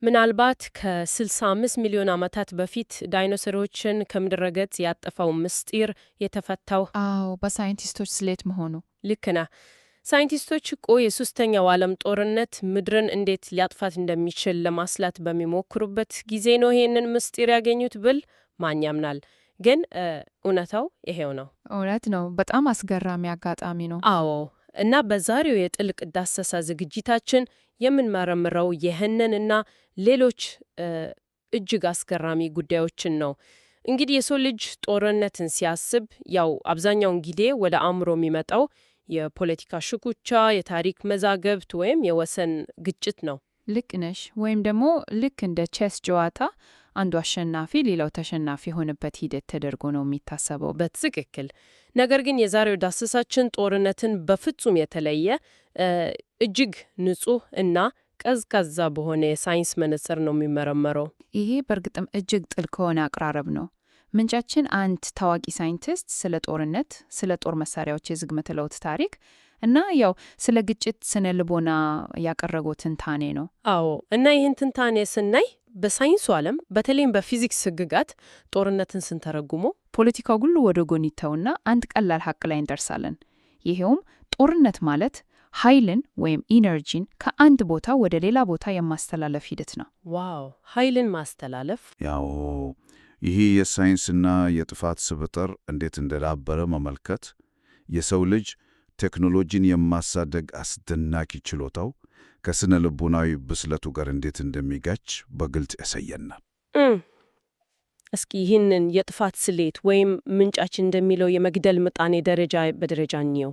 ምናልባት ከ65 ሚሊዮን ዓመታት በፊት ዳይኖሰሮችን ከምድረ ገጽ ያጠፋው ምስጢር የተፈታው። አዎ፣ በሳይንቲስቶች ስሌት መሆኑ። ልክ ነህ። ሳይንቲስቶች እኮ የሶስተኛው ዓለም ጦርነት ምድርን እንዴት ሊያጥፋት እንደሚችል ለማስላት በሚሞክሩበት ጊዜ ነው ይሄንን ምስጢር ያገኙት ብል ማን ያምናል? ግን እውነታው ይሄው ነው። እውነት ነው። በጣም አስገራሚ አጋጣሚ ነው። አዎ፣ እና በዛሬው የጥልቅ ዳሰሳ ዝግጅታችን የምንመረምረው ይህንን እና ሌሎች እጅግ አስገራሚ ጉዳዮችን ነው። እንግዲህ የሰው ልጅ ጦርነትን ሲያስብ ያው አብዛኛውን ጊዜ ወደ አእምሮ የሚመጣው የፖለቲካ ሽኩቻ፣ የታሪክ መዛግብት ወይም የወሰን ግጭት ነው። ልክ ነሽ። ወይም ደግሞ ልክ እንደ ቼስ ጨዋታ አንዱ አሸናፊ ሌላው ተሸናፊ የሆነበት ሂደት ተደርጎ ነው የሚታሰበው። በትክክል። ነገር ግን የዛሬው ዳሰሳችን ጦርነትን በፍጹም የተለየ፣ እጅግ ንጹህ እና ቀዝቃዛ በሆነ የሳይንስ መነጽር ነው የሚመረመረው። ይሄ በእርግጥም እጅግ ጥልቅ የሆነ አቀራረብ ነው። ምንጫችን አንድ ታዋቂ ሳይንቲስት ስለ ጦርነት፣ ስለ ጦር መሳሪያዎች የዝግመተ ለውጥ ታሪክ እና ያው ስለ ግጭት ስነ ልቦና ያቀረበው ትንታኔ ነው። አዎ፣ እና ይህን ትንታኔ ስናይ በሳይንሱ ዓለም በተለይም በፊዚክስ ሕግጋት ጦርነትን ስንተረጉመው ፖለቲካው ሁሉ ወደ ጎን ይተውና አንድ ቀላል ሀቅ ላይ እንደርሳለን። ይሄውም ጦርነት ማለት ኃይልን ወይም energy ን ከአንድ ቦታ ወደ ሌላ ቦታ የማስተላለፍ ሂደት ነው። Wow፣ ኃይልን ማስተላለፍ! ያው ይህ የሳይንስና የጥፋት ስብጥር እንዴት እንደዳበረ መመልከት የሰው ልጅ ቴክኖሎጂን የማሳደግ አስደናቂ ችሎታው ከስነ ልቦናዊ ብስለቱ ጋር እንዴት እንደሚጋጭ በግልጽ ያሳየናል። እስኪ ይህንን የጥፋት ስሌት ወይም ምንጫችን እንደሚለው የመግደል ምጣኔ ደረጃ በደረጃ እንየው።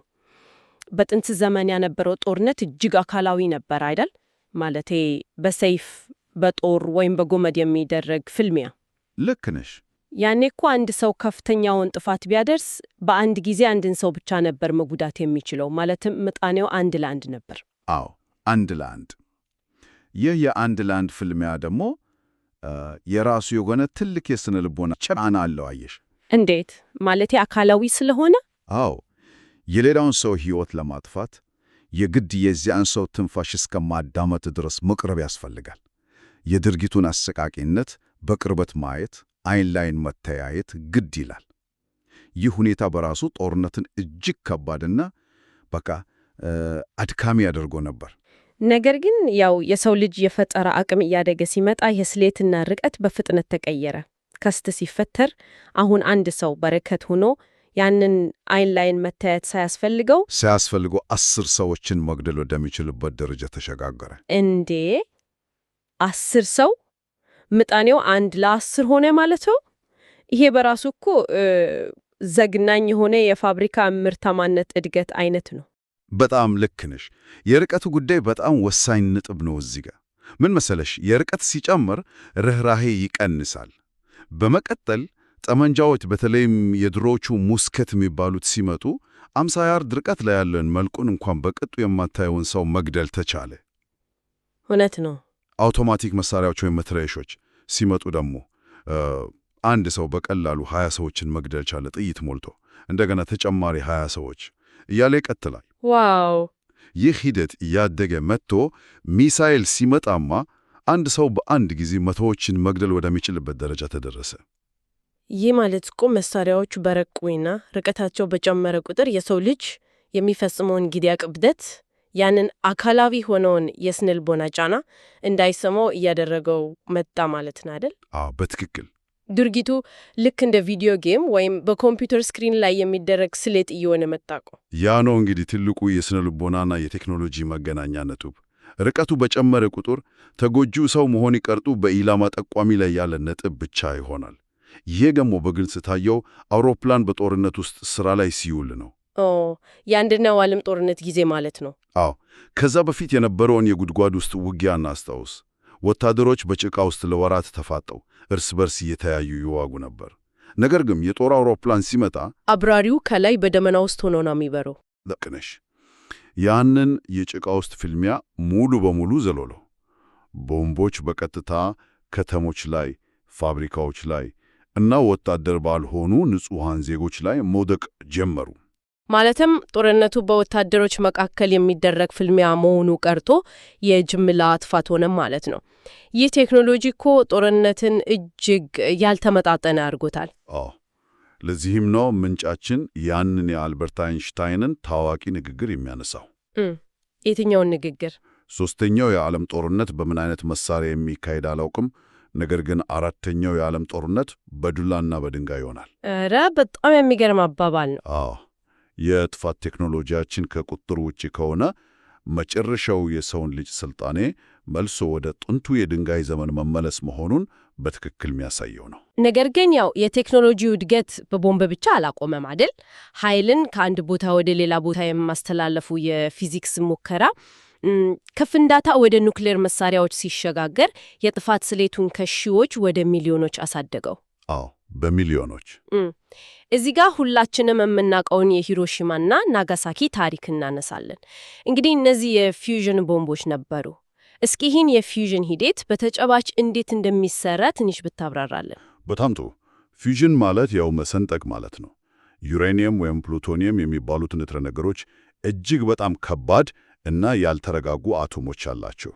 በጥንት ዘመን የነበረው ጦርነት እጅግ አካላዊ ነበር አይደል? ማለቴ በሰይፍ፣ በጦር ወይም በጎመድ የሚደረግ ፍልሚያ። ልክ ነሽ። ያኔ እኮ አንድ ሰው ከፍተኛውን ጥፋት ቢያደርስ በአንድ ጊዜ አንድን ሰው ብቻ ነበር መጉዳት የሚችለው። ማለትም ምጣኔው 1 ለ1 ነበር። አዎ፣ 1 ለ1። ይህ የ1 ለ1 ፍልሚያ ደግሞ የራሱ የሆነ ትልቅ የስነ ልቦና ጫና አለው። አየሽ? እንዴት? ማለቴ አካላዊ ስለሆነ? አዎ፣ የሌላውን ሰው ሕይወት ለማጥፋት የግድ የዚያን ሰው ትንፋሽ እስከማዳመጥ ድረስ መቅረብ ያስፈልጋል። የድርጊቱን አሰቃቂነት በቅርበት ማየት፣ አይን ላይን መተያየት ግድ ይላል። ይህ ሁኔታ በራሱ ጦርነትን እጅግ ከባድና በቃ አድካሚ ያደርገው ነበር። ነገር ግን ያው የሰው ልጅ የፈጠራ አቅም እያደገ ሲመጣ የስሌትና ርቀት በፍጥነት ተቀየረ። ቀስት ሲፈጠር አሁን አንድ ሰው በርቀት ሆኖ ያንን አይን ላይን መታየት ሳያስፈልገው ሳያስፈልገው 10 ሰዎችን መግደል ወደሚችልበት ደረጃ ተሸጋገረ። እንዴ፣ 10 ሰው! ምጣኔው 1 ለ10 ሆነ ማለት ነው። ይሄ በራሱ እኮ ዘግናኝ የሆነ የፋብሪካ ምርታማነት እድገት አይነት ነው። በጣም ልክ ነሽ። የርቀቱ ጉዳይ በጣም ወሳኝ ነጥብ ነው እዚህ ጋር። ምን መሰለሽ፣ የርቀት ሲጨምር ርኅራሄ ይቀንሳል። በመቀጠል ጠመንጃዎች በተለይም የድሮዎቹ ሙስከት የሚባሉት ሲመጡ 50 ያርድ ርቀት ላይ ያለን መልኩን እንኳን በቅጡ የማታየውን ሰው መግደል ተቻለ። እውነት ነው። አውቶማቲክ መሳሪያዎች ወይም መትረየሶች ሲመጡ ደግሞ አንድ ሰው በቀላሉ 20 ሰዎችን መግደል ቻለ፣ ጥይት ሞልቶ። እንደገና ተጨማሪ 20 ሰዎች እያለ ይቀጥላል። Wow! ይህ ሂደት እያደገ መጥቶ ሚሳኤል ሲመጣማ አንድ ሰው በአንድ ጊዜ መቶዎችን መግደል ወደሚችልበት ደረጃ ተደረሰ። ይህ ማለት እኮ መሳሪያዎቹ በረቀቁና ርቀታቸው በጨመረ ቁጥር የሰው ልጅ የሚፈጽመውን ግድያ ክብደት፣ ያንን አካላዊ የሆነውን የስነልቦና ጫና እንዳይሰማው እያደረገው መጣ ማለት ነው አይደል? አዎ፣ በትክክል። ድርጊቱ ልክ እንደ video game ወይም በኮምፒውተር screen ላይ የሚደረግ ስሌት እየሆነ መጣ እኮ። ያ ነው እንግዲህ ትልቁ የስነ ልቦናና የቴክኖሎጂ መገናኛ ነጥብ። ርቀቱ በጨመረ ቁጥር ተጎጂው ሰው መሆን ቀርቶ በኢላማ ጠቋሚ ላይ ያለ ነጥብ ብቻ ይሆናል። ይሄ ደግሞ በግልጽ የታየው አውሮፕላን በጦርነት ውስጥ ስራ ላይ ሲውል ነው። ኦ፣ የአንደኛው ዓለም ጦርነት ጊዜ ማለት ነው። አዎ፣ ከዛ በፊት የነበረውን የጉድጓድ ውስጥ ውጊያ እናስታውስ። ወታደሮች በጭቃ ውስጥ ለወራት ተፋጠው እርስ በርስ እየተያዩ ይዋጉ ነበር። ነገር ግን የጦር አውሮፕላን ሲመጣ አብራሪው ከላይ በደመና ውስጥ ሆኖ ነው የሚበረው። ልክ ነሽ። ያንን የጭቃ ውስጥ ፍልሚያ ሙሉ በሙሉ ዘለለው። ቦምቦች በቀጥታ ከተሞች ላይ፣ ፋብሪካዎች ላይ እና ወታደር ባልሆኑ ንጹሐን ዜጎች ላይ መውደቅ ጀመሩ። ማለትም ጦርነቱ በወታደሮች መካከል የሚደረግ ፍልሚያ መሆኑ ቀርቶ የጅምላ ጥፋት ሆነ ማለት ነው። ይህ ቴክኖሎጂ እኮ ጦርነትን እጅግ ያልተመጣጠነ አድርጎታል። አዎ፣ ለዚህም ነው ምንጫችን ያንን የአልበርት አይንሽታይንን ታዋቂ ንግግር የሚያነሳው። የትኛውን ንግግር? ሶስተኛው የዓለም ጦርነት በምን አይነት መሳሪያ የሚካሄድ አላውቅም፣ ነገር ግን አራተኛው የዓለም ጦርነት በዱላና በድንጋይ ይሆናል። ኧረ በጣም የሚገርም አባባል ነው። አዎ፣ የጥፋት ቴክኖሎጂያችን ከቁጥጥር ውጭ ከሆነ መጨረሻው የሰውን ልጅ ስልጣኔ መልሶ ወደ ጥንቱ የድንጋይ ዘመን መመለስ መሆኑን በትክክል የሚያሳየው ነው። ነገር ግን ያው የቴክኖሎጂው እድገት በቦምብ ብቻ አላቆመም አይደል? ኃይልን ከአንድ ቦታ ወደ ሌላ ቦታ የማስተላለፉ የፊዚክስ ሙከራ ከፍንዳታ ወደ ኑክሌር መሳሪያዎች ሲሸጋገር የጥፋት ስሌቱን ከሺዎች ወደ ሚሊዮኖች አሳደገው። አዎ፣ በሚሊዮኖች። እዚህ ጋር ሁላችንም የምናውቀውን የሂሮሺማና ናጋሳኪ ታሪክ እናነሳለን። እንግዲህ እነዚህ የ fusion ቦምቦች ነበሩ። እስኪ ይህን የ fusion ሂደት በተጨባጭ እንዴት እንደሚሰራ ትንሽ ብታብራራለን። በጣም ጥሩ። Fusion ማለት ያው መሰንጠቅ ማለት ነው። ዩሬኒየም ወይም ፕሉቶኒየም የሚባሉት ንጥረ ነገሮች እጅግ በጣም ከባድ እና ያልተረጋጉ አቶሞች አላቸው።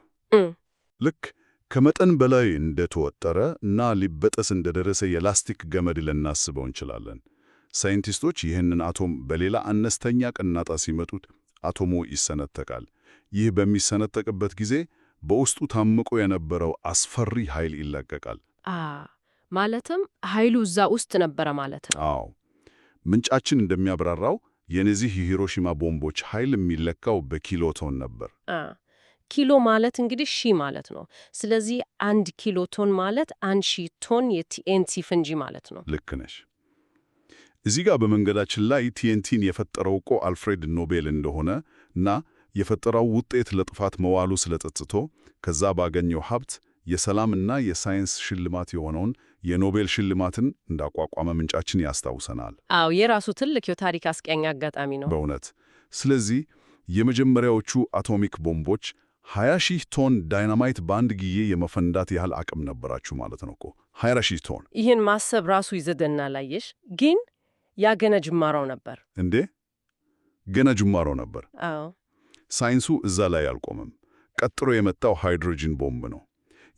ልክ ከመጠን በላይ እንደተወጠረ እና ሊበጠስ እንደደረሰ የላስቲክ ገመድ ልናስበው እንችላለን። ሳይንቲስቶች ይህንን አቶም በሌላ አነስተኛ ቅናጣ ሲመቱት አቶሙ ይሰነጠቃል። ይህ በሚሰነጠቅበት ጊዜ በውስጡ ታምቆ የነበረው አስፈሪ ኃይል ይለቀቃል። ማለትም ኃይሉ እዛ ውስጥ ነበረ ማለት ነው። አዎ። ምንጫችን እንደሚያብራራው የነዚህ የሂሮሺማ ቦምቦች ኃይል የሚለካው በኪሎቶን ነበር። ኪሎ ማለት እንግዲህ ሺህ ማለት ነው። ስለዚህ 1 ኪሎ ቶን ማለት 1000 ቶን የ TNT ፈንጂ ማለት ነው። ልክ ነሽ። እዚህ ጋር በመንገዳችን ላይ TNT ን የፈጠረው እኮ አልፍሬድ ኖቤል እንደሆነ እና የፈጠረው ውጤት ለጥፋት መዋሉ ስለጸጸተው ከዛ ባገኘው ሀብት የሰላምና የሳይንስ ሽልማት የሆነውን የኖቤል ሽልማትን እንዳቋቋመ ምንጫችን ያስታውሰናል። አዎ፣ የራሱ ትልቅ የታሪክ አስቂኝ አጋጣሚ ነው። በእውነት። ስለዚህ የመጀመሪያዎቹ አቶሚክ ቦምቦች 20,000 ቶን ዳይናማይት በአንድ ጊዜ የመፈንዳት ያህል አቅም ነበራቸው ማለት ነው እኮ 20,000 ቶን። ይህን ማሰብ ራሱ ይዘገንናል። አየሽ፣ ግን ያ ገና ጅማሮው ነበር። እንዴ፣ ገና ጅማሮ ነበር። አዎ። ሳይንሱ እዛ ላይ አልቆመም። ቀጥሎ የመጣው ሃይድሮጅን ቦምብ ነው።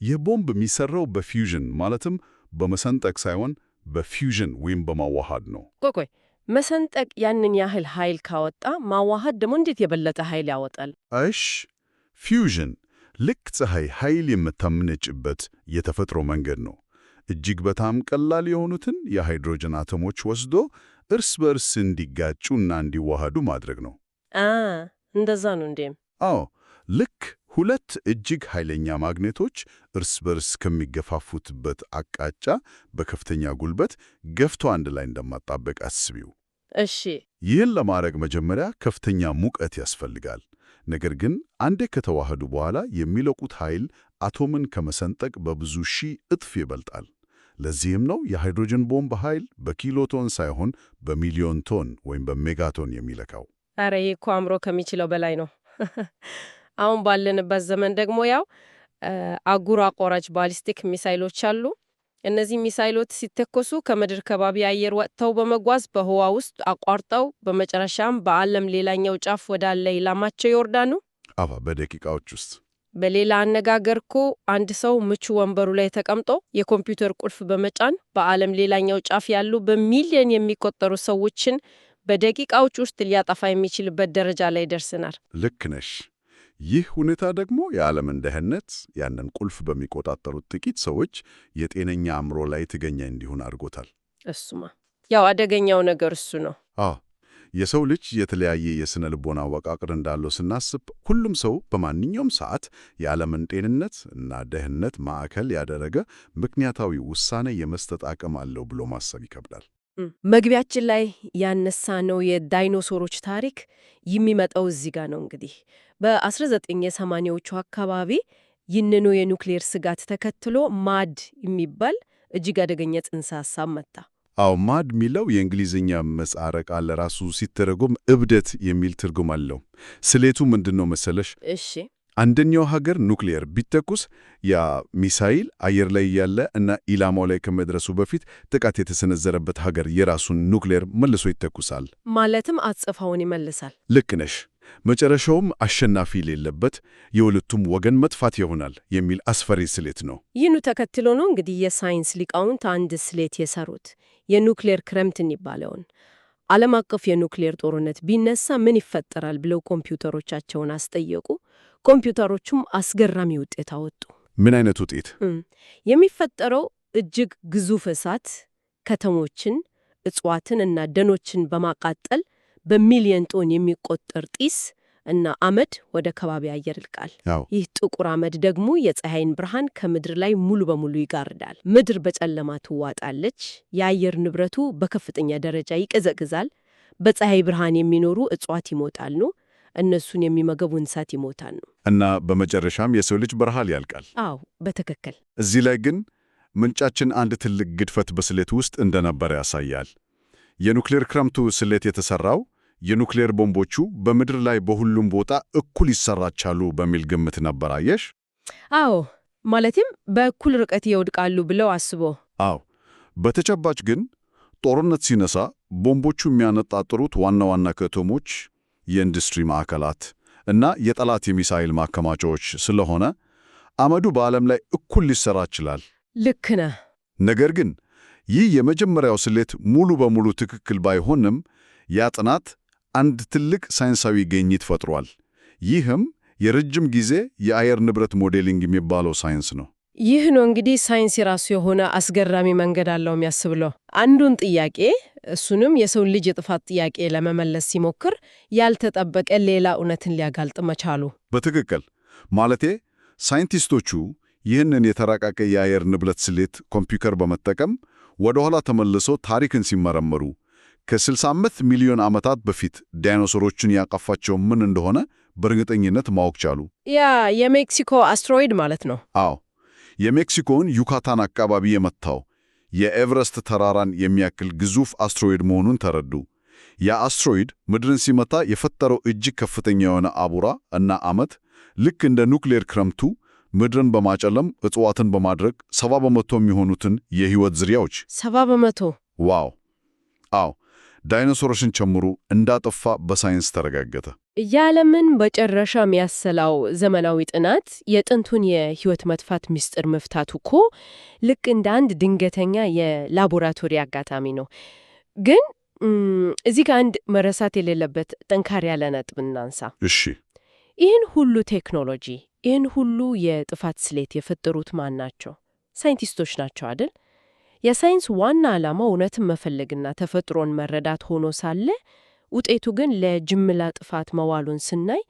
ይህ ቦምብ የሚሰራው በ fusion ማለትም በመሰንጠቅ ሳይሆን በ fusion ወይም በማዋሃድ ነው። ቆይ ቆይ፣ መሰንጠቅ ያንን ያህል ኃይል ካወጣ ማዋሃድ ደግሞ እንዴት የበለጠ ኃይል ያወጣል? እሽ፣ fusion ልክ ፀሐይ ኃይል የምታመነጭበት የተፈጥሮ መንገድ ነው። እጅግ በጣም ቀላል የሆኑትን የሃይድሮጅን አቶሞች ወስዶ እርስ በእርስ እንዲጋጩና እንዲዋሃዱ ማድረግ ነው። እንደዛ ነው እንዴ? አዎ፣ ልክ ሁለት እጅግ ኃይለኛ ማግኔቶች እርስ በርስ ከሚገፋፉትበት አቅጣጫ በከፍተኛ ጉልበት ገፍቶ አንድ ላይ እንደማጣበቅ አስቢው። እሺ። ይህን ለማድረግ መጀመሪያ ከፍተኛ ሙቀት ያስፈልጋል። ነገር ግን አንዴ ከተዋሃዱ በኋላ የሚለቁት ኃይል አቶምን ከመሰንጠቅ በብዙ ሺህ እጥፍ ይበልጣል። ለዚህም ነው የሃይድሮጅን ቦምብ ኃይል በኪሎቶን ሳይሆን በሚሊዮን ቶን ወይም በሜጋቶን የሚለካው። ኧረ ይህ እኮ አእምሮ ከሚችለው በላይ ነው። አሁን ባለንበት ዘመን ደግሞ ያው አህጉር አቋራጭ ባሊስቲክ ሚሳይሎች አሉ። እነዚህ ሚሳይሎች ሲተኮሱ ከምድር ከባቢ አየር ወጥተው በመጓዝ በህዋ ውስጥ አቋርጠው በመጨረሻም በዓለም ሌላኛው ጫፍ ወዳለ ኢላማቸው ይወርዳሉ። አባ በደቂቃዎች ውስጥ። በሌላ አነጋገር እኮ አንድ ሰው ምቹ ወንበሩ ላይ ተቀምጦ የኮምፒውተር ቁልፍ በመጫን በዓለም ሌላኛው ጫፍ ያሉ በሚሊዮን የሚቆጠሩ ሰዎችን በደቂቃዎች ውስጥ ሊያጠፋ የሚችልበት ደረጃ ላይ ደርሰናል። ልክ ነሽ። ይህ ሁኔታ ደግሞ የዓለምን ደህንነት ያንን ቁልፍ በሚቆጣጠሩት ጥቂት ሰዎች የጤነኛ አእምሮ ላይ ጥገኛ እንዲሆን አድርጎታል። እሱማ ያው አደገኛው ነገር እሱ ነው። አዎ፣ የሰው ልጅ የተለያየ የስነ ልቦና አወቃቀር እንዳለው ስናስብ ሁሉም ሰው በማንኛውም ሰዓት የዓለምን ጤንነት እና ደህንነት ማዕከል ያደረገ ምክንያታዊ ውሳኔ የመስጠት አቅም አለው ብሎ ማሰብ ይከብዳል። መግቢያችን ላይ ያነሳነው የዳይኖሶሮች ታሪክ የሚመጣው እዚህ ጋር ነው። እንግዲህ በ1980ዎቹ አካባቢ ይህንኑ የኑክሌር ስጋት ተከትሎ MAD የሚባል እጅግ አደገኛ ጽንሰ ሐሳብ መጣ። አዎ፣ MAD የሚለው የእንግሊዝኛ ምህጻረ ቃል ራሱ ሲተረጎም እብደት የሚል ትርጉም አለው። ስሌቱ ምንድን ነው መሰለሽ? እሺ። አንደኛው ሀገር ኑክሌር ቢተኩስ ያ ሚሳይል አየር ላይ ያለ እና ኢላማው ላይ ከመድረሱ በፊት ጥቃት የተሰነዘረበት ሀገር የራሱን ኑክሌር መልሶ ይተኩሳል። ማለትም አጸፋውን ይመልሳል። ልክ ነሽ። መጨረሻውም አሸናፊ የሌለበት የሁለቱም ወገን መጥፋት ይሆናል የሚል አስፈሪ ስሌት ነው። ይህኑ ተከትሎ ነው እንግዲህ የሳይንስ ሊቃውንት አንድ ስሌት የሰሩት፣ የኑክሌር ክረምት የሚባለውን። ዓለም አቀፍ የኑክሌር ጦርነት ቢነሳ ምን ይፈጠራል ብለው ኮምፒውተሮቻቸውን አስጠየቁ። ኮምፒውተሮቹም አስገራሚ ውጤት አወጡ። ምን አይነት ውጤት? የሚፈጠረው እጅግ ግዙፍ እሳት ከተሞችን፣ እጽዋትን እና ደኖችን በማቃጠል በሚሊዮን ቶን የሚቆጠር ጢስ እና አመድ ወደ ከባቢ አየር ይልቃል። ይህ ጥቁር አመድ ደግሞ የፀሐይን ብርሃን ከምድር ላይ ሙሉ በሙሉ ይጋርዳል። ምድር በጨለማ ትዋጣለች። የአየር ንብረቱ በከፍተኛ ደረጃ ይቀዘቅዛል። በፀሐይ ብርሃን የሚኖሩ እጽዋት ይሞታሉ። እነሱን የሚመገቡ እንስሳት ይሞታሉ። እና በመጨረሻም የሰው ልጅ በረሃብ ያልቃል። አዎ፣ በትክክል። እዚህ ላይ ግን ምንጫችን አንድ ትልቅ ግድፈት በስሌት ውስጥ እንደነበረ ያሳያል። የኑክሌር ክረምቱ ስሌት የተሰራው የኑክሌር ቦምቦቹ በምድር ላይ በሁሉም ቦታ እኩል ይሰራጫሉ በሚል ግምት ነበር። አየሽ? አዎ፣ ማለትም በእኩል ርቀት ይወድቃሉ ብለው አስቦ። አዎ። በተጨባጭ ግን ጦርነት ሲነሳ ቦምቦቹ የሚያነጣጥሩት ዋና ዋና ከተሞች፣ የኢንዱስትሪ ማዕከላት እና የጠላት የሚሳይል ማከማቻዎች ስለሆነ አመዱ በዓለም ላይ እኩል ሊሰራ ይችላል። ልክ ነህ። ነገር ግን ይህ የመጀመሪያው ስሌት ሙሉ በሙሉ ትክክል ባይሆንም ያ ጥናት አንድ ትልቅ ሳይንሳዊ ግኝት ፈጥሯል። ይህም የረጅም ጊዜ የአየር ንብረት modeling የሚባለው ሳይንስ ነው። ይህ ነው እንግዲህ ሳይንስ የራሱ የሆነ አስገራሚ መንገድ አለው የሚያስብለው። አንዱን ጥያቄ፣ እሱንም የሰውን ልጅ የጥፋት ጥያቄ ለመመለስ ሲሞክር ያልተጠበቀ ሌላ እውነትን ሊያጋልጥ መቻሉ። በትክክል። ማለቴ ሳይንቲስቶቹ ይህንን የተራቀቀ የአየር ንብረት ስሌት ኮምፒውተር በመጠቀም ወደ ኋላ ተመልሰው ታሪክን ሲመረምሩ ከ65 ሚሊዮን ዓመታት በፊት ዳይኖሰሮችን ያጠፋቸው ምን እንደሆነ በእርግጠኝነት ማወቅ ቻሉ። ያ የሜክሲኮ አስትሮይድ ማለት ነው። አዎ፣ የሜክሲኮን ዩካታን አካባቢ የመታው የኤቨረስት ተራራን የሚያክል ግዙፍ አስትሮይድ መሆኑን ተረዱ። ያ አስትሮይድ ምድርን ሲመታ የፈጠረው እጅግ ከፍተኛ የሆነ አቧራ እና አመድ ልክ እንደ ኑክሌር ክረምቱ ምድርን በማጨለም፣ እጽዋትን በማድረቅ 70% የሚሆኑትን የህይወት ዝርያዎች 70%? Wow! አዎ፣ ዳይኖሰሮችን ጨምሮ እንዳጠፋ በሳይንስ ተረጋገጠ። የዓለምን መጨረሻ የሚያሰላው ዘመናዊ ጥናት የጥንቱን የህይወት መጥፋት ምስጢር መፍታቱ እኮ ልክ እንደ አንድ ድንገተኛ የላቦራቶሪ አጋጣሚ ነው። ግን እዚህ ጋር አንድ መረሳት የሌለበት ጠንካራ ያለ ነጥብ እናንሳ። እሺ። ይህን ሁሉ ቴክኖሎጂ፣ ይህን ሁሉ የጥፋት ስሌት የፈጠሩት ማን ናቸው? ሳይንቲስቶች ናቸው አይደል? የሳይንስ ዋና ዓላማ እውነትን መፈለግና ተፈጥሮን መረዳት ሆኖ ሳለ ውጤቱ ግን ለጅምላ ጥፋት መዋሉን ስናይ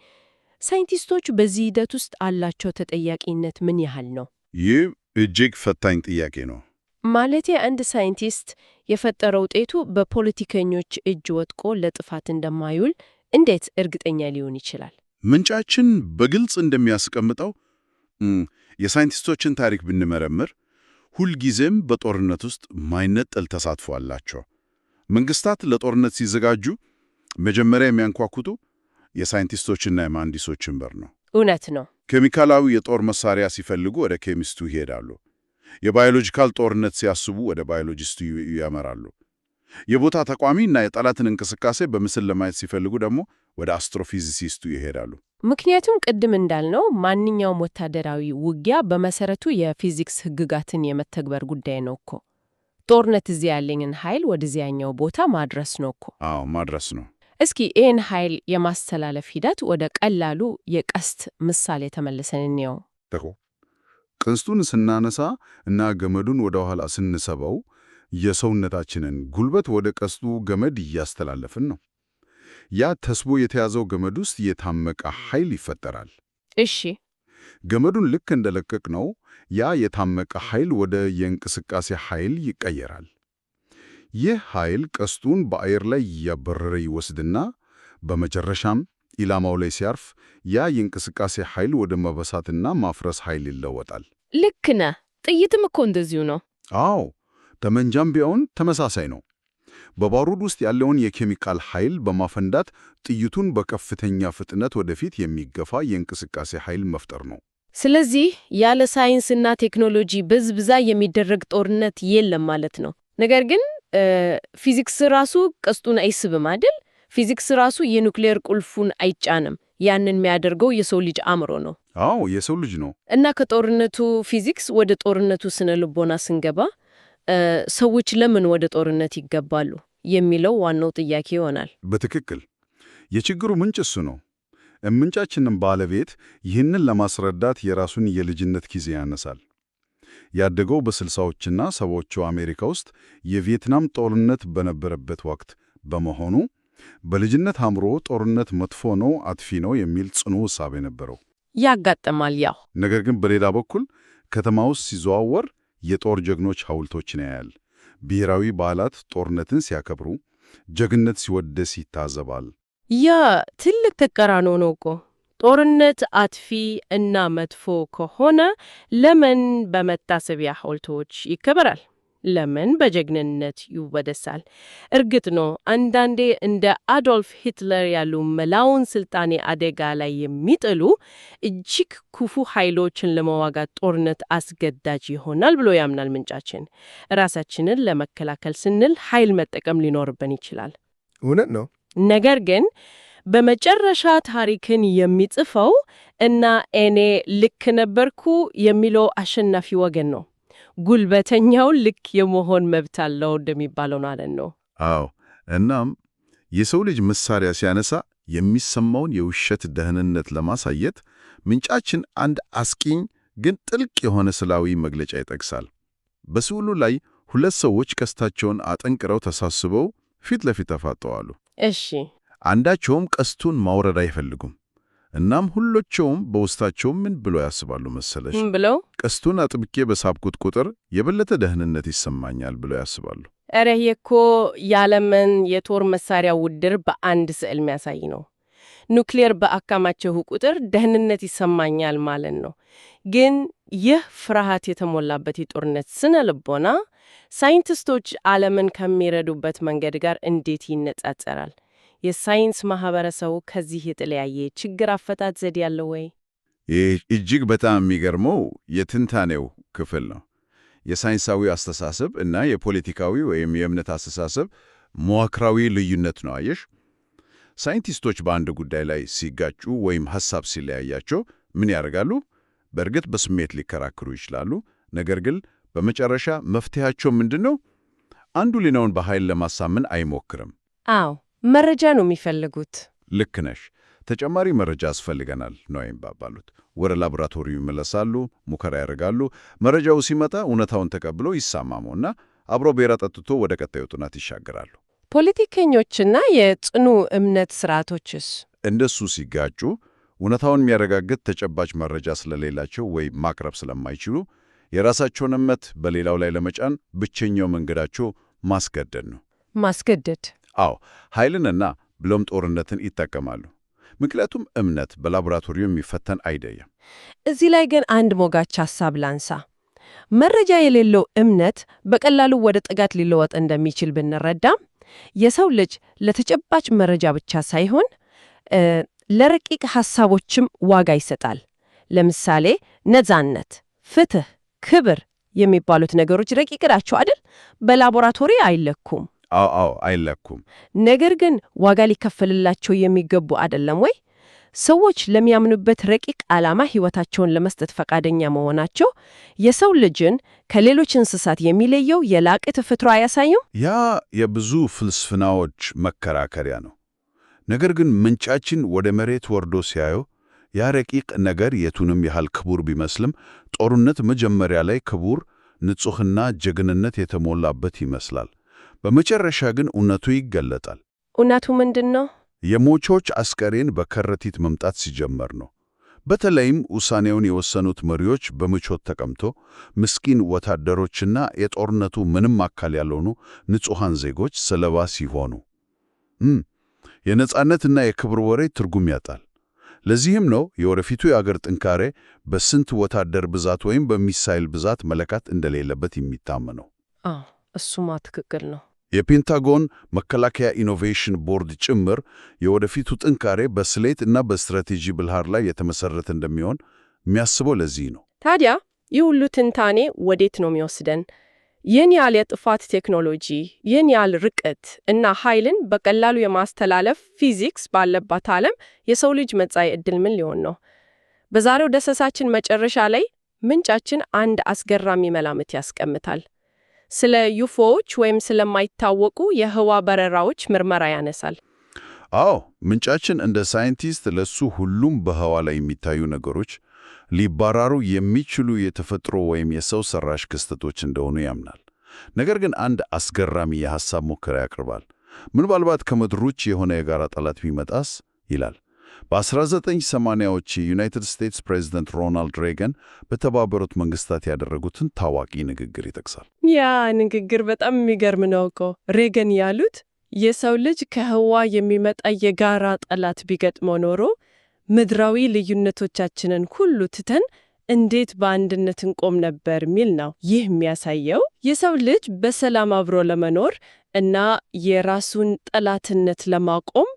ሳይንቲስቶች በዚህ ሂደት ውስጥ አላቸው ተጠያቂነት ምን ያህል ነው? ይህ እጅግ ፈታኝ ጥያቄ ነው። ማለቴ አንድ ሳይንቲስት የፈጠረው ውጤቱ በፖለቲከኞች እጅ ወድቆ ለጥፋት እንደማይውል እንዴት እርግጠኛ ሊሆን ይችላል? ምንጫችን በግልጽ እንደሚያስቀምጠው የሳይንቲስቶችን ታሪክ ብንመረምር ሁልጊዜም በጦርነት ውስጥ ማይነጠል ተሳትፎ አላቸው። መንግስታት ለጦርነት ሲዘጋጁ መጀመሪያ የሚያንኳኩቱ የሳይንቲስቶችና የመሐንዲሶችን በር ነው። እውነት ነው። ኬሚካላዊ የጦር መሳሪያ ሲፈልጉ ወደ ኬሚስቱ ይሄዳሉ። የባዮሎጂካል ጦርነት ሲያስቡ ወደ ባዮሎጂስቱ ያመራሉ። የቦታ ጠቋሚ እና የጠላትን እንቅስቃሴ በምስል ለማየት ሲፈልጉ ደግሞ ወደ አስትሮፊዚሲስቱ ይሄዳሉ። ምክንያቱም ቅድም እንዳልነው ማንኛውም ወታደራዊ ውጊያ በመሰረቱ የፊዚክስ ህግጋትን የመተግበር ጉዳይ ነው እኮ። ጦርነት እዚህ ያለኝን ኃይል ወደዚያኛው ቦታ ማድረስ ነው እኮ። አዎ፣ ማድረስ ነው። እስኪ ይህን ኃይል የማስተላለፍ ሂደት ወደ ቀላሉ የቀስት ምሳሌ ተመልሰን እንየው። ቀስቱን ስናነሳ እና ገመዱን ወደ ኋላ ስንስበው የሰውነታችንን ጉልበት ወደ ቀስቱ ገመድ እያስተላለፍን ነው። ያ ተስቦ የተያዘው ገመድ ውስጥ የታመቀ ኃይል ይፈጠራል። ገመዱን ልክ እንደለቀቅነው ያ የታመቀ ኃይል ወደ የእንቅስቃሴ ኃይል ይቀየራል። ይህ ኃይል ቀስቱን በአየር ላይ እያበረረ ይወስድና በመጨረሻም ኢላማው ላይ ሲያርፍ ያ የእንቅስቃሴ ኃይል ወደ መበሳትና ማፍረስ ኃይል ይለወጣል። ልክ ነህ። ጥይትም እኮ እንደዚሁ ነው። አዎ፣ ጠመንጃም ቢሆን ተመሳሳይ ነው። በባሩድ ውስጥ ያለውን የኬሚካል ኃይል በማፈንዳት ጥይቱን በከፍተኛ ፍጥነት ወደፊት የሚገፋ የእንቅስቃሴ ኃይል መፍጠር ነው። ስለዚህ ያለ ሳይንስና ቴክኖሎጂ ብዝብዛ የሚደረግ ጦርነት የለም ማለት ነው። ነገር ግን ፊዚክስ ራሱ ቀስቱን አይስብም አይደል? ፊዚክስ ራሱ የኑክሌር ቁልፉን አይጫንም። ያንን የሚያደርገው የሰው ልጅ አእምሮ ነው። አዎ፣ የሰው ልጅ ነው። እና ከጦርነቱ ፊዚክስ ወደ ጦርነቱ ስነ ልቦና ስንገባ ሰዎች ለምን ወደ ጦርነት ይገባሉ የሚለው ዋናው ጥያቄ ይሆናል። በትክክል የችግሩ ምንጭ እሱ ነው። ምንጫችንም ባለቤት ይህንን ለማስረዳት የራሱን የልጅነት ጊዜ ያነሳል። ያደገው በስልሳዎችና ሰባዎቹ አሜሪካ ውስጥ የቪየትናም ጦርነት በነበረበት ወቅት በመሆኑ በልጅነት አእምሮ ጦርነት መጥፎ ነው፣ አጥፊ ነው የሚል ጽኑ እሳቤ ነበረው። ያጋጥማል ያው። ነገር ግን በሌላ በኩል ከተማ ውስጥ ሲዘዋወር የጦር ጀግኖች ሐውልቶችን ያያል። ብሔራዊ በዓላት ጦርነትን ሲያከብሩ፣ ጀግንነት ሲወደስ ይታዘባል። ያ ትልቅ ተቃርኖ ነው እኮ። ጦርነት አጥፊ እና መጥፎ ከሆነ ለምን በመታሰቢያ ሐውልቶች ይከበራል? ለምን በጀግንነት ይወደሳል? እርግጥ ነው አንዳንዴ እንደ አዶልፍ ሂትለር ያሉ መላውን ስልጣኔ አደጋ ላይ የሚጥሉ እጅግ ክፉ ኃይሎችን ለመዋጋት ጦርነት አስገዳጅ ይሆናል ብሎ ያምናል ምንጫችን። ራሳችንን ለመከላከል ስንል ኃይል መጠቀም ሊኖርብን ይችላል። እውነት ነው። ነገር ግን በመጨረሻ ታሪክን የሚጽፈው እና እኔ ልክ ነበርኩ የሚለው አሸናፊ ወገን ነው። ጉልበተኛው ልክ የመሆን መብት አለው እንደሚባለው ማለት ነው። አዎ። እናም የሰው ልጅ መሳሪያ ሲያነሳ የሚሰማውን የውሸት ደህንነት ለማሳየት ምንጫችን አንድ አስቂኝ ግን ጥልቅ የሆነ ስዕላዊ መግለጫ ይጠቅሳል። በስዕሉ ላይ ሁለት ሰዎች ቀስታቸውን አጠንቅረው ተሳስበው ፊት ለፊት ተፋጠዋሉ። እሺ። አንዳቸውም ቀስቱን ማውረድ አይፈልጉም። እናም ሁሎቸውም በውስጣቸው ምን ብሎ ያስባሉ መሰለሽ? ምን ብለው? ቀስቱን አጥብቄ በሳብኩት ቁጥር የበለጠ ደህንነት ይሰማኛል ብለው ያስባሉ። ኧረ ይሄ እኮ የዓለምን የጦር መሳሪያ ውድድር በአንድ ስዕል የሚያሳይ ነው። ኑክሌር በአካማቸው ቁጥር ደህንነት ይሰማኛል ማለት ነው። ግን ይህ ፍርሃት የተሞላበት የጦርነት ስነ ልቦና ሳይንቲስቶች ዓለምን ከሚረዱበት መንገድ ጋር እንዴት ይነጻጸራል? የሳይንስ ማህበረሰቡ ከዚህ የተለያየ ችግር አፈታት ዘዴ ያለው ወይ? ይህ እጅግ በጣም የሚገርመው የትንታኔው ክፍል ነው። የሳይንሳዊ አስተሳሰብ እና የፖለቲካዊ ወይም የእምነት አስተሳሰብ መዋቅራዊ ልዩነት ነው። አየሽ፣ ሳይንቲስቶች በአንድ ጉዳይ ላይ ሲጋጩ ወይም ሐሳብ ሲለያያቸው ምን ያደርጋሉ? በእርግጥ በስሜት ሊከራከሩ ይችላሉ። ነገር ግን በመጨረሻ መፍትሄያቸው ምንድን ነው? አንዱ ሌላውን በኃይል ለማሳመን አይሞክርም። አዎ፣ መረጃ ነው የሚፈልጉት። ልክ ነሽ። ተጨማሪ መረጃ ያስፈልገናል ነው የሚባባሉት። ወደ ላቦራቶሪው ይመለሳሉ፣ ሙከራ ያደርጋሉ። መረጃው ሲመጣ እውነታውን ተቀብሎ ይሳማሙና አብሮ ቢራ ጠጥቶ ወደ ቀጣዩ ጥናት ይሻገራሉ። ፖለቲከኞችና የጽኑ እምነት ስርዓቶችስ? እንደሱ ሲጋጩ እውነታውን የሚያረጋግጥ ተጨባጭ መረጃ ስለሌላቸው ወይም ማቅረብ ስለማይችሉ የራሳቸውን እምነት በሌላው ላይ ለመጫን ብቸኛው መንገዳቸው ማስገደድ ነው። ማስገደድ። አዎ፣ ኃይልንና ብሎም ጦርነትን ይጠቀማሉ። ምክንያቱም እምነት በላቦራቶሪው የሚፈተን አይደለም። እዚህ ላይ ግን አንድ ሞጋች ሐሳብ ላንሳ። መረጃ የሌለው እምነት በቀላሉ ወደ ጥጋት ሊለወጥ እንደሚችል ብንረዳም የሰው ልጅ ለተጨባጭ መረጃ ብቻ ሳይሆን ለረቂቅ ሐሳቦችም ዋጋ ይሰጣል። ለምሳሌ ነፃነት፣ ፍትህ፣ ክብር የሚባሉት ነገሮች ረቂቅ ናቸው አይደል? በላቦራቶሪ አይለኩም። አዎ አዎ፣ አይለኩም። ነገር ግን ዋጋ ሊከፈልላቸው የሚገቡ አይደለም ወይ? ሰዎች ለሚያምኑበት ረቂቅ ዓላማ ሕይወታቸውን ለመስጠት ፈቃደኛ መሆናቸው የሰው ልጅን ከሌሎች እንስሳት የሚለየው የላቀ ተፈጥሮ አያሳዩም? ያ የብዙ ፍልስፍናዎች መከራከሪያ ነው። ነገር ግን ምንጫችን ወደ መሬት ወርዶ ሲያየው ያ ረቂቅ ነገር የቱንም ያህል ክቡር ቢመስልም ጦርነት መጀመሪያ ላይ ክቡር፣ ንጹሕና ጀግንነት የተሞላበት ይመስላል። በመጨረሻ ግን እውነቱ ይገለጣል። እውነቱ ምንድን ነው? የሟቾች አስከሬን በከረጢት መምጣት ሲጀመር ነው። በተለይም ውሳኔውን የወሰኑት መሪዎች በምቾት ተቀምጦ ምስኪን ወታደሮችና የጦርነቱ ምንም አካል ያልሆኑ ንጹሐን ዜጎች ሰለባ ሲሆኑ የነጻነትና የክብር ወሬ ትርጉም ያጣል። ለዚህም ነው የወደፊቱ የአገር ጥንካሬ በስንት ወታደር ብዛት ወይም በሚሳይል ብዛት መለካት እንደሌለበት የሚታመነው። አዎ፣ እሱማ ትክክል ነው። የፔንታጎን መከላከያ ኢኖቬሽን ቦርድ ጭምር የወደፊቱ ጥንካሬ በስሌት እና በስትራቴጂ ብልሃት ላይ የተመሰረተ እንደሚሆን የሚያስበው ለዚህ ነው። ታዲያ ይህ ሁሉ ትንታኔ ወዴት ነው የሚወስደን? ይህን ያህል የጥፋት ቴክኖሎጂ፣ ይህን ያህል ርቀት እና ኃይልን በቀላሉ የማስተላለፍ ፊዚክስ ባለባት ዓለም የሰው ልጅ መጻኢ ዕድል ምን ሊሆን ነው? በዛሬው ዳሰሳችን መጨረሻ ላይ ምንጫችን አንድ አስገራሚ መላምት ያስቀምጣል። ስለ ዩፎዎች ወይም ስለማይታወቁ የህዋ በረራዎች ምርመራ ያነሳል። አዎ፣ ምንጫችን እንደ ሳይንቲስት ለሱ ሁሉም በህዋ ላይ የሚታዩ ነገሮች ሊባራሩ የሚችሉ የተፈጥሮ ወይም የሰው ሰራሽ ክስተቶች እንደሆኑ ያምናል። ነገር ግን አንድ አስገራሚ የሐሳብ ሙከራ ያቀርባል። ምናልባት ከምድር ውጭ የሆነ የጋራ ጠላት ቢመጣስ ይላል። በ1980ዎች የዩናይትድ ስቴትስ ፕሬዚደንት ሮናልድ ሬገን በተባበሩት መንግስታት ያደረጉትን ታዋቂ ንግግር ይጠቅሳል። ያ ንግግር በጣም የሚገርም ነው እኮ። ሬገን ያሉት የሰው ልጅ ከህዋ የሚመጣ የጋራ ጠላት ቢገጥመው ኖሮ ምድራዊ ልዩነቶቻችንን ሁሉ ትተን እንዴት በአንድነት እንቆም ነበር የሚል ነው። ይህ የሚያሳየው የሰው ልጅ በሰላም አብሮ ለመኖር እና የራሱን ጠላትነት ለማቆም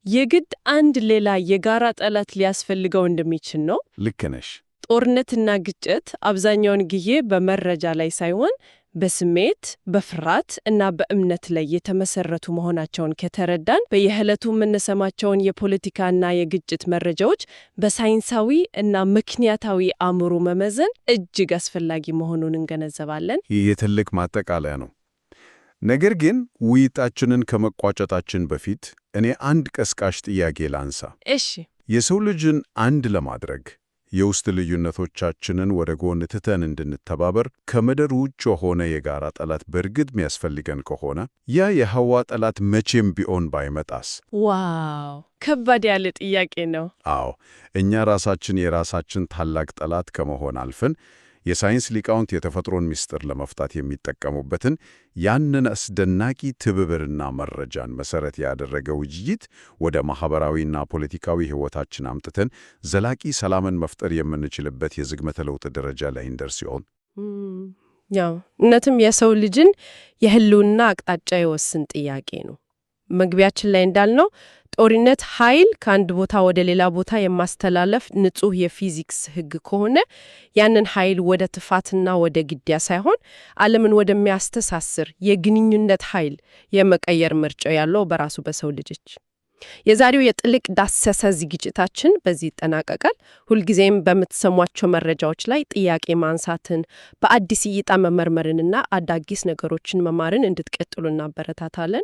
የግድ አንድ ሌላ የጋራ ጠላት ሊያስፈልገው እንደሚችል ነው። ልክ ነሽ። ጦርነትና ግጭት አብዛኛውን ጊዜ በመረጃ ላይ ሳይሆን በስሜት፣ በፍርሃት እና በእምነት ላይ የተመሰረቱ መሆናቸውን ከተረዳን በየዕለቱ የምንሰማቸውን የፖለቲካና የግጭት መረጃዎች በሳይንሳዊ እና ምክንያታዊ አእምሮ መመዘን እጅግ አስፈላጊ መሆኑን እንገነዘባለን። ይህ የትልቅ ማጠቃለያ ነው። ነገር ግን ውይይታችንን ከመቋጨታችን በፊት እኔ አንድ ቀስቃሽ ጥያቄ ላንሳ። እሺ። የሰው ልጅን አንድ ለማድረግ የውስጥ ልዩነቶቻችንን ወደ ጎን ትተን እንድንተባበር ከምድር ውጭ የሆነ የጋራ ጠላት በእርግጥ የሚያስፈልገን ከሆነ ያ የህዋ ጠላት መቼም ቢሆን ባይመጣስ? Wow፣ ከባድ ያለ ጥያቄ ነው። አዎ፣ እኛ ራሳችን የራሳችን ታላቅ ጠላት ከመሆን አልፈን የሳይንስ ሊቃውንት የተፈጥሮን ምስጢር ለመፍታት የሚጠቀሙበትን ያንን አስደናቂ ትብብርና መረጃን መሰረት ያደረገ ውይይት ወደ ማኅበራዊና ፖለቲካዊ ሕይወታችን አምጥተን ዘላቂ ሰላምን መፍጠር የምንችልበት የዝግመተ ለውጥ ደረጃ ላይ እንደርስ ይሆን? ያው እውነትም የሰው ልጅን የህልውና አቅጣጫ የወስን ጥያቄ ነው። መግቢያችን ላይ እንዳልነው ጦርነት ኃይል ከአንድ ቦታ ወደ ሌላ ቦታ የማስተላለፍ ንጹሕ የፊዚክስ ሕግ ከሆነ ያንን ኃይል ወደ ጥፋትና ወደ ግድያ ሳይሆን ዓለምን ወደሚያስተሳስር የግንኙነት ኃይል የመቀየር ምርጫ ያለው በራሱ በሰው ልጅ እጅ። የዛሬው የጥልቅ ዳሰሳ ዝግጅታችን በዚህ ይጠናቀቃል። ሁልጊዜም በምትሰሟቸው መረጃዎች ላይ ጥያቄ ማንሳትን፣ በአዲስ እይታ መመርመርንና አዳዲስ ነገሮችን መማርን እንድትቀጥሉ እናበረታታለን።